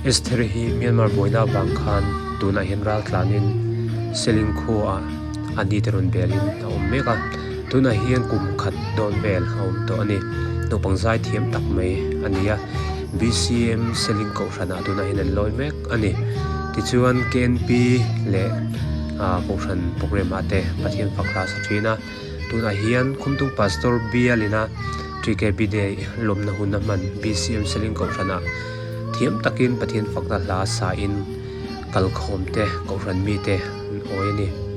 Esther hi Myanmar buaina avang khan tunah hian ral tlanin Seling khuaah a ni te rawn belin a awm mek a, tunah hian kum khat dawn vel a awm tawh a ni. Naupang zai thiam tak mai a ni a, BCM Seling kohhranah tunah hian an lawi mek a ni. Tichuan K_N_P leh ah kohhran programme ah te Pathian fak hla a sa thin a. Tunah hian Khumtung Pastor bialina TKB Day lawmna hun a hman BCM Seling Kohhranah thiam takin Pathian fakna hla sain kalkhawm te Kohhran mite an awi a ni.